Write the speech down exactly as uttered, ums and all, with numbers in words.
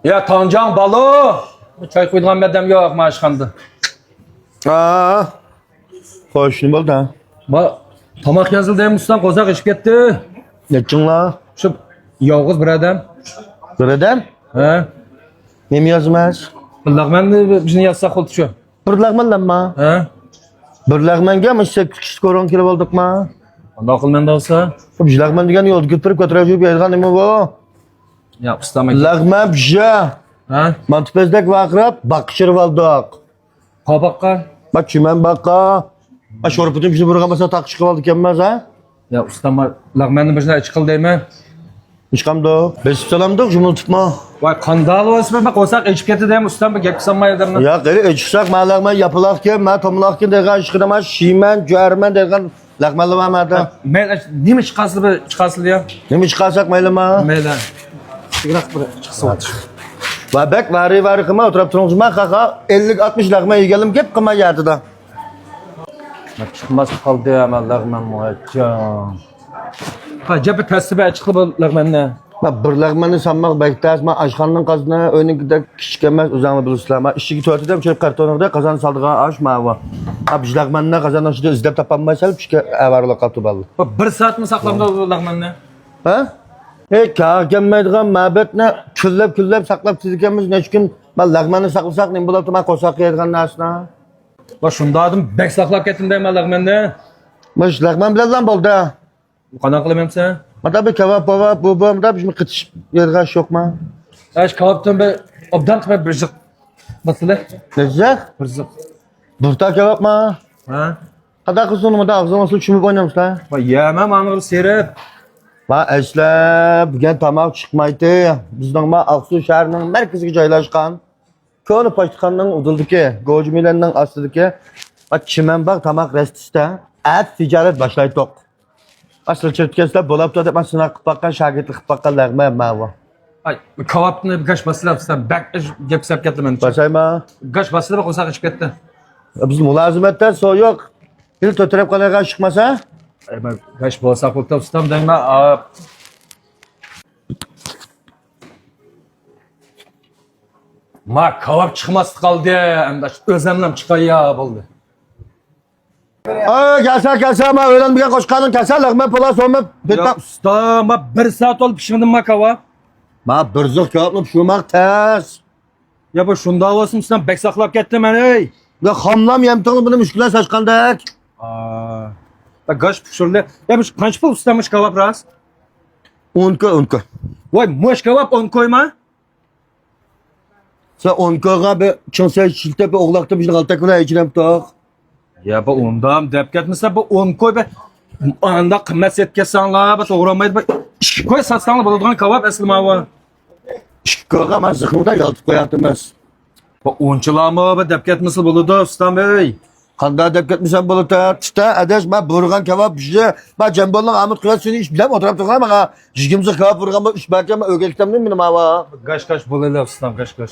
يا تاڭجاڭ بالو! چاي قۇيىدىغان ئادەم يوق مانا ئاشخانىدا. ھا. خوش، نېمە بولدى؟ ما، تاماق يازىلدى ئەمدى ئۇستام، قورساق ئېچىپ كەتتى. نەچچىڭلار؟ شۇ يالغۇز بىر ئادەم. بىر ئادەم؟ ھە. نېمە يازىمىز؟ بىر لەغمەننى بىزنى يازساق بولدى شۇ. بىر لەغمەنلەمما؟ ھە؟ بىر لەغمەنگە مۇشۇ سەككىز كىشى كورون كېلىپ ئالدۇقما؟ قانداق قىلىمەن دەۋاتسا؟ بىر لەغمەن دېگەن يولدا كۆتۈرۈپ كۆتۈرۈپ يەيدىغان نېمە بۇ؟ يا ئۇستام ئاكا. لەغمەن پىشە. ھە؟ مانتا پەزدەك ۋارقىراپ باغقا چىرىپ ئالدۇق. قاۋاققا؟ ما چىمەن باغقا. ما شورپىدىن پىشىپ بۇرغان بولسا تاغقا چىقىپ ئالدى ئىكەنمىز ھە؟ يا ئۇستام، لەغمەننى بىر ئىچقىل دەيمەن. ئىچقامدۇ؟ بېسىپ سالامدۇق، جۇمۇلتۇپمۇ؟ ۋاي، قانداق بولسا بىر قورساق ئېچىپ كەتتى دەيمەن ئۇستام، بىر گەپ قىلسام ئادەمنى. ياق، قېنى ئېچىقساق، ما لەغمەن ياپىلاقكەن، ما تومۇلاقكەن دەيدىغان ئىشقىدە، ما شىمەن، جۈەرمەن دەيدىغان لەغمەنلەر بار مادا. مەيلى، نېمە چىقارسىلە بىر چىقارسىلە يا. نېمە چىقارساق مەيلىما؟ مەيلى. كىچىكرەك بىر چىقسا. ۋا بەك ۋارى ۋارى قىلما، ئولتۇراپ تۇرۇڭ، ما خاخا، ئەللىك ئاتمىش لەغمەن يېگەنلىم گەپ قىلما يەردىدە. چىقماس قالدى، ما لەغمەن مۇئەججەم. ھا، جەپە تەسسىبە چىقتى بۇ لەغمەننى. ما بىر لەغمەننى سانماق بەك تەس، ما ئاشخانىنىڭ قازىنى ئۆينىڭكىدەك كىچىك ئەمەس، ئۆزۈڭلار بىلىسىلەر. ما ئىچىگە تۆت ئادەم چۆپ قارتونىغا قازان سالىدىغان ئاش ماۋۇ. ما بىر لەغمەننى قازاننىڭ ئىچىدە ئىزدەپ تاپالماي سەل ئىچكە ئاۋارىلىق قاپتۇ بالىلار. بۇ بىر سائەتمۇ ساقلامدۇ بۇ لەغمەننى؟ ھە؟ ھېي، كاغا كەلمەيدىغان مەبەتنى كۈنلەپ، كۈنلەپ ساقلاپ تۇرىدىكەنمىز، نەچچە كۈن. ما لەغمەننى ساقلىساق نېمە بولاتتى، ما قورساققا يەيدىغان نەرسىنى. ۋا شۇنداقتىم، بەك ساقلاپ كەتتىم دەيمەن لەغمەننى. مۇشۇ لەغمەن بىلەنلا بولدى. قانداق قىلىمەن سەن؟ مادا بىر كاۋاپ، باۋاپ، بۇ، بۇ، مادا بىر قېتىش يەرگە شوقما. ئاش كاۋاپتىن بىر ئوبدان قىلىپ بىر زىق. باسىلى. بىر زىق؟ بىر زىق. بۇرتا كاۋاپما؟ ھە؟ قانداق قىلسۇن، مادا ئاغزىڭ ئاستىدا چۈمۈپ ئوينامسىلەر؟ ۋاي، يەمەم ئانىغا سېرىپ. ۋا ئەسلى بۈگۈن تاماق چىقمايتتى. بىزنىڭ ما ئاقسۇ شەھىرىنىڭ مەركىزىگە جايلاشقان. كونا پاچتىخانىنىڭ ئۇدۇلىدىكى، گوجىمىلەننىڭ ئاستىدىكى، ما، چىمەنباغ تاماق رەستىسىدە ئەتە تىجارەت باشلايتتۇق. ئاشۇ چىرىپ كەتسىلەر بولاپتۇ دەپ، ما، سىناق قىلىپ باققان، شاگىرتلىك قىلىپ باققان لەغمەن ماۋۇ. ئاي، كاۋاپنى گاش باسىلا، سەن بەك گەپ سەپ كەتتى مەن. باسايما؟ گاش باسىلا، بىر قورساق ئېچىپ كەتتى. بىز مۇلازىمەتتە سو يوق. بىر تۆتىرەپ قالىدىغان چىقماسا؟ ئاي، مەن گاش بولسا قىلتاپ ئۇستام دەيمەن. ما كاۋاپ چىقماستى قالدى، ئەمدى ئۆزەملەم چىقايا بولدى. ئاي، كەلسە، كەلسە، ما ئۆيلەنمىگەن قوشقانىڭ كەلسە، لەغمەن پالا سومۇپ، يا پېتىپ. ئۇستا، ما بىر سائەت بولدى پىشمىدىم ما كاۋاپ. ما بىر زىق كاۋاپنى پىشۇرماق تەس. يا بۇ شۇنداق بولسۇن، سەن بەك ساقلاپ كەتتىم مەن، ئەي. يا خاملام يەمتىڭ بۇنى مۈشكۈلە ساچقاندەك. ئا. يا گاش پىشۇرۇلدى. يا بۇ قانچە پۇل ئۇستا مۇش كاۋاپ راست؟ ئون كوي، ئون كوي. ۋاي، مۇش كاۋاپ ئون كويما؟ سەن ئون كويغا بىر چىڭ سەي ئىشلىتىپ، بىر ئوغلاقتا بىر غالتەك بىلەن ئېچىنەمتۇق. يا، بۇ ئۇندام دەپ كەتمىسە، بۇ ئون كوي بە ئانداق قىممەت سېتىپ كەتسەڭلار، بۇ توغرا بولمايدۇ. بۇ ئىككى كوي ساتساڭلار بولىدىغان كاۋاپ ئەسلى ماۋۇ. ئىككى كويغا مەن زىخمىدا يالتىپ قوياتىمىز. بۇ ئۇنچىلامۇ بىر دەپ كەتمىسە بولىدۇ، ئۇستام ئەي. قانداق دەپ كەتمىسەم بولىدۇ؟ تىتا، ئاداش، مەن بۇرغان كاۋاپ پىشى، مەن جەمبولنىڭ ئامۇت قۇياش سۈيىنى ئىچىپ بىلەن ئولتۇرۇپ تۇرغان ماڭا. يىگىرمە زىخ كاۋاپ بۇرغان بۇ ئۈچ بەركەم، مەن ئۆگەپ كېتەمدىم مېنى ماۋۇ. گاش، گاش، بولىلا، ئۇستام، گاش، گاش.